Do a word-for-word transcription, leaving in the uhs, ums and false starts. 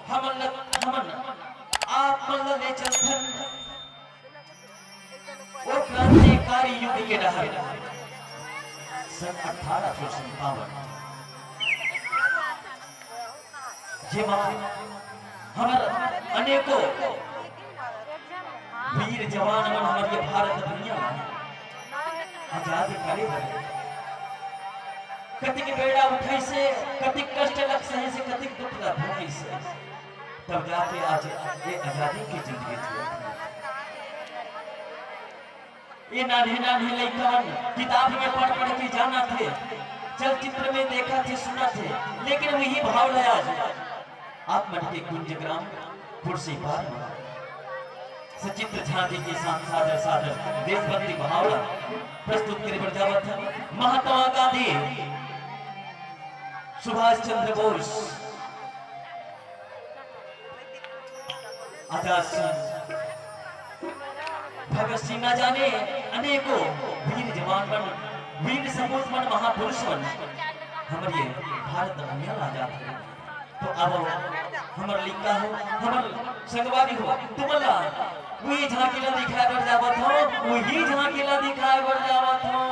हमन ल, हमन आप मन ल ले चलथन ओ क्रांतिकारी युग के डहर, सन अठारह सौ संतावन, जेमा हमर अनेकों वीर जवान मन हमर ये भारत दुनिया ला आजाद करे हवे। कतिक बेड़ा उठाइसे, कतिक कष्ट लग सहेसे, कतिक दुख ला भोगिसे, तब जाके आज ये आजादी के जिंदगी जियत हे। ये नान्हे नान्हे लइका मन किताब में पढ़ पढ़ के जानत हे, चलचित्र में देखत हे, सुनत हे, लेकिन वही भाव ला आज आप मन के कुंज ग्राम खुर्सीपार में सचित्र झांकी के साथ सादर सादर देशभक्ति भाव ला प्रस्तुत करे बर जावत हे। महात्मा गांधी, सुभाष चंद्र बोस, आजाद सिंह, भगत सिंह, ना जाने अनेकों वीर जवान मन, वीर सपूत मन, महापुरुष मन हमर ये भारत दुनिया ला आजाद करे। तो अब हमर लइका हो, हमर संगवारी हो, तुमन ला उही झांकी ला दिखाए बर जावत हो, उही झांकी ला दिखाए बर जावत हो।